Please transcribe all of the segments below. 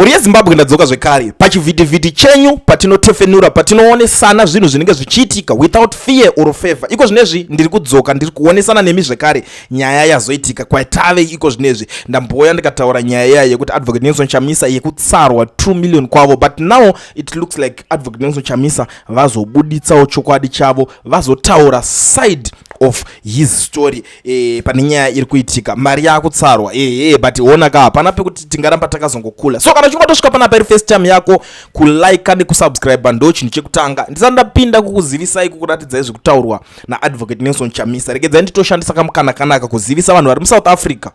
Mhuri yeZimbabwe, ndadzoka zvekare pachivhitivhiti chenyu patinotefenura, patinoonesana zvinhu zvinenge zvichiitika without fear or favor. Iko zvinezvi ndiri kudzoka, ndiri kuonesana nemi zvekare nyaya yazoitika kwatave iko zvinezvi. Ndamboya ndikataura nyaya iya yekuti Advocate Nelson Chamisa yekutsarwa 2 million kwavo, but now it looks like Advocate Nelson Chamisa vazobuditsawo chokwadi chavo, vazotaura side of his story. Pane nyaya iri kuitika, mari yakutsarwa ehe, but ona ka, hapana pekuti tingaramba takazongokula. So kana uchinge watosvika panapa iri first time yako, kulike nekusubscribe ndo chinhu chekutanga. Ndisati ndapinda kukuzivisai, kukuratidzai zvekutaurwa naAdvocate Nelson Chamisa, regedzai nditoshandisa kamukana kanaka kuzivisa vanhu vari muSouth Africa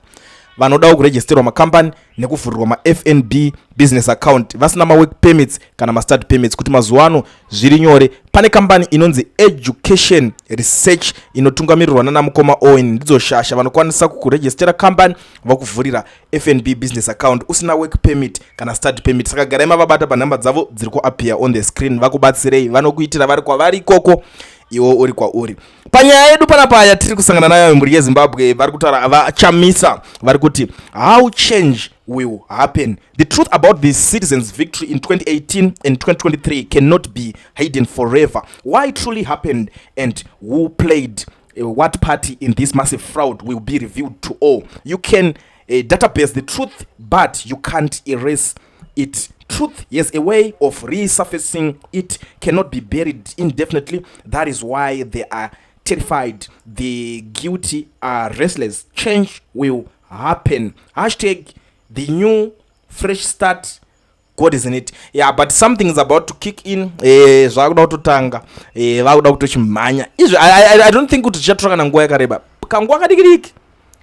vanodawo kuregisterwa makambani nekuvhurirwa maFNB business account vasina mawork permits kana mastudy permits, kuti mazuva ano zviri nyore. Pane kambani inonzi Education Research inotungamirirwa nana mukoma Owen. Ndidzo shasha, vanokwanisa kukurejistera kambani, vakuvhurira FNB business account usina work permit kana study permit. Saka garai mavabata panhamba dzavo dziri kuappear on the screen, vakubatsirei. Vanokuitira vari kwavari ikoko, iwo uri kwauri. Panyaya yedu panapa yatiri kusangana nayo, mhuri yeZimbabwe, vari kutaura vaChamisa, vari kuti, "How change will happen. The truth about the citizens' victory in 2018 and 2023 cannot be hidden forever. Why truly happened and who played what party in this massive fraud will be revealed to all. You can database the truth, but you can't erase it. Truth has a way of resurfacing. It cannot be buried indefinitely. That is why they are terrified. The guilty are restless. Change will happen. #TheNewFreshStart. God is in it." Yeah, but something is about to kick in. Zvakuda kutotanga, vakuda kutochimhanya izvi. I don't think kuti zvichatora kana nguva yakareba. Kanguva kadiki diki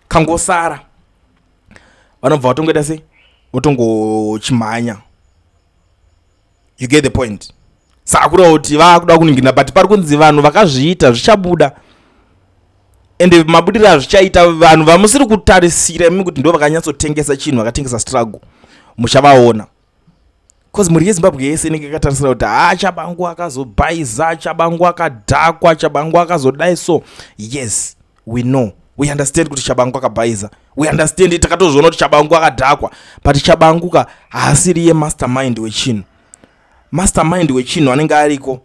kangosara, vanobva vatongoita sei, votongochimhanya. You get the point? Saka kureva kuti vakuda kuningirina, but pari kunzi vanhu vakazviita zvichabuda, ende mabudiro azvichaita, vanhu vamusiri kutarisira imi kuti ndo vakanyatsotengesa chinhu, vakatengesa struggle, muchavaona, because mhuri yeZimbabwe yese inenge yakatarisira kuti ha, Tshabangu akazobhaiza, Tshabangu akadhakwa, Tshabangu akazodai. So yes, we know, we understand kuti Tshabangu akabhaiza. We understand, takatozviona kuti Tshabangu akadhakwa, but Tshabangu ka haasiri yemastermind wechinhu. Mastermind wechinhu anenge ariko,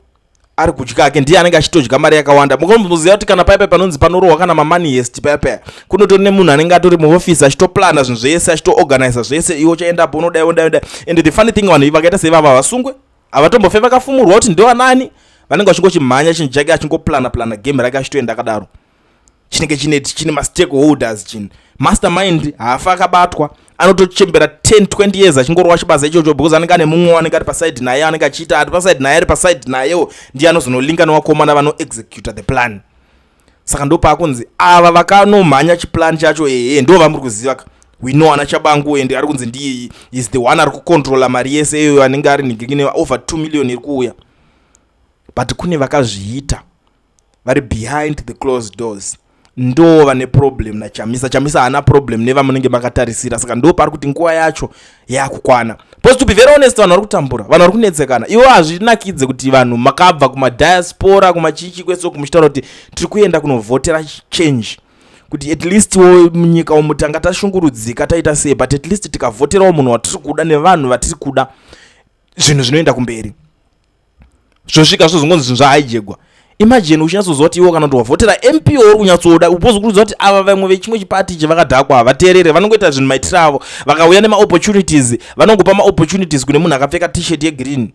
ari kudya ake, ndiye anenge achitodya mari yakawanda. Mukamboziva kuti kana paipai panonzi panorohwa kana mamoney heist paipai, kunotori nemunhu anenge atori muofisi achitoplana zvinhu zvese, achitoorganiza zvese. Iwe uchaendapo, unodai, unodai, unodai. And the funny thing, vanhu ivi vakaita seivava havasungwe, havatombofe vakafumurwa kuti ndovanani. Vanenge vachingochimhanya chinhu chake, achingoplana plana game rake, achitoenda akadaro. Chinenge chine mastakeholders chinhu. Mastermind haafa akabatwa, anotochembera 10 20 years achingorova chibasa ichocho, because anenge ane mumwe anenge ari paside naye, anenge achiita ari paside naye, ari paside nayewo, ndiye anozonolinka nevakomana vanoexecuta the plan. Saka ndopaakunzi ava vakanomhanya chiplan chacho, ehe, ndo vamuri kuziva ka. We know ana Tshabangu, and ari kunzi ndiye is the one ari kucontrola mari yese iyoyo, anenge ari ningirine over 2 million iri kuuya. But kune vakazviita vari behind the closed doors, ndo vane problem naChamisa. Chamisa haana problem nevamunenge makatarisira. Saka ndo pari kuti nguva yacho yakukwana, because to be very honest, vanhu vari kutambura, vanhu vari kunetsekana. Ivo hazvinakidze kuti vanhu makabva kumadiaspora, kumachichi kwese, muchitaura kuti tiri kuenda kunovhotera change, kuti at least wo munyika umu tanga tashungurudzika, taita sei, but at least tikavhoterawo munhu watiri kuda nevanhu vatiri kuda, zvinhu zvinoenda kumberi. Zvosvika zvozongonzi zvinhu zvahaijegwa. Imagine uchinyatsoziva kuti iwo kana kuti wavhotera MP uri kunyatsoda, upozi kuruziva kuti ava vamwe vechimwe chipati ichi vakadhakwa, havateerere, vanongoita zvinhu maitiro avo. Vakauya nemaopportunities, vanongopa maopportunities kune munhu akapfeka T-shirt yegreen.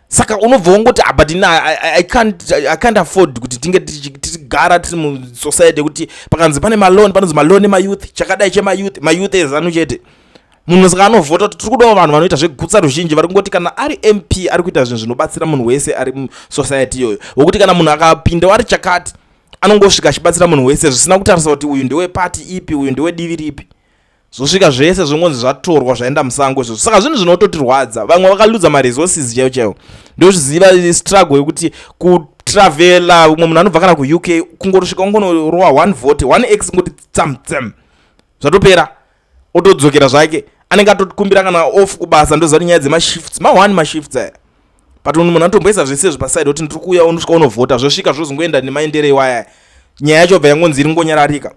Saka unobva wongoti, ah, but ina I can't afford kuti tinge tichigara tiri musociety yekuti pakanzi pane maloan, panonzi maloan emayouth, chakadai chemayouth, mayouth eZANU chete. Munhu saka anovhota kuti tiri kudawo vanhu vanoita zvegutsa ruzhinji, vari kungoti kana ari MP ari kuita zvinhu zvinobatsira munhu wese ari musociety iyoyo, wokuti kana munhu akapinda ari chakati, anongosvika achibatsira munhu wese zvisina kutarisa kuti uyu ndewepati ipi, uyu ndewedivi ripi. Zvosvika zvese zvingonzi zvatorwa, zvaenda musango izvozvo. Saka zvinhu zvinototirwadza, vamwe vakaluza maresources chaivo chaivo. Ndozviziva struggle yekuti kutravela, umwe munhu anobva kana kuUK, kungotosvika ungonorowa one vote, one x, ngoti tsam tsam, zvatopera, otodzokera zvake. Anenge atokumbira kana off kubasa. Ndoziva kuti nyaya dzemashifts, ma1 mashifts aya, but munhu anotomboisa zvese izvi paside kuti ndiri kuuya, unosvika unovhota, zvosvika zvozongoenda nemaendero iwaya. Nyaya yacho bva yangonzi iri ngonyararika.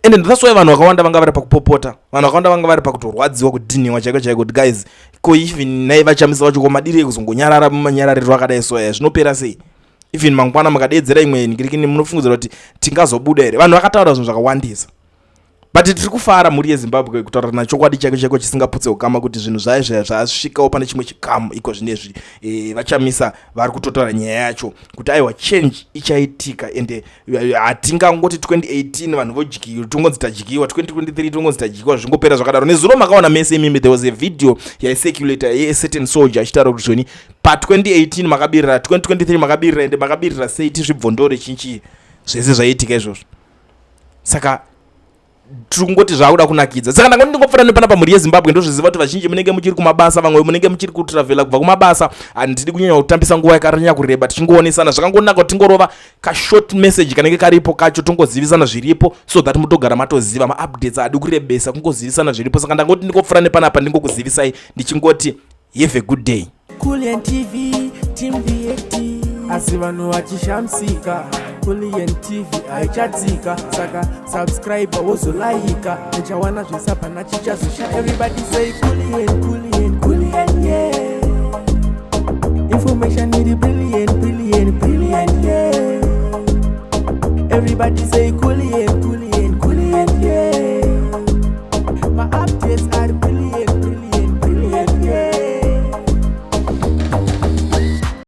And that's why vanhu vakawanda vanga vari pakupopota, vanhu vakawanda vanga vari pakutorwadziwa, kudhiniwa chaiko chaiko, kuti guys, ko even nai vaChamisa vacho, ko madiri ekuzongonyarara mumanyarariro akadai so aya, zvinopera sei? Even mangwana mukadedzera imwe ngirikini, munofungidzira kuti tingazobuda here? Vanhu vakataura zvinhu zvakawandisa, but tiri kufara, mhuri yeZimbabwe, kutaurana chokwadi chaiko chaiko chisingaputse ukama, kuti zvinhu zvayo zvaya zvasvikawo pane chimwe chikamu iko zvinezvi. VaChamisa vari kutotaura nyaya yacho kuti aiwa, change ichaitika, ende hatingangoti 2018 vanhu vodyiwa, tongonzi tadyiwa, 2023 tongonzi tadyiwa, zvingopera zvakadaro. Nezuro makaona mese imimi, there was a video yaicirculata yecertain soldier achitaura kuti zvoni pa2018 makabirira, 2023 makabirira, ende makabirira sei, tizvibvondore chinchi, zvese zvaiitika izvozvo. Saka tiri kungoti zvaakuda kunakidza. Saka ndangoti ndingopfuura nepanapa, mhuri yeZimbabwe. Ndozviziva kuti vazhinji munenge muchiri kumabasa, vamwe munenge muchiri kutravhela kubva kumabasa. Handidi kunyanya kutambisa nguva yakanyanya kureba. Tichingoonesana, zvakangonaka kuti tingorova kashort message kanenge karipo kacho, tongozivisana zviripo, so that mutogara matoziva maupdates. Adi kurebesa, kungozivisana zviripo. Saka ndangoti ndingopfuura nepanapa, ndingokuzivisai ndichingoti have a good day. Kulian TV, Team VAT. Asi vanhu vachishamisika, Kulian TV haichatsika. Saka subscribe, wozolaika, uchawana zvese, hapana chichazosha. Everybody say Kulian, Kulian.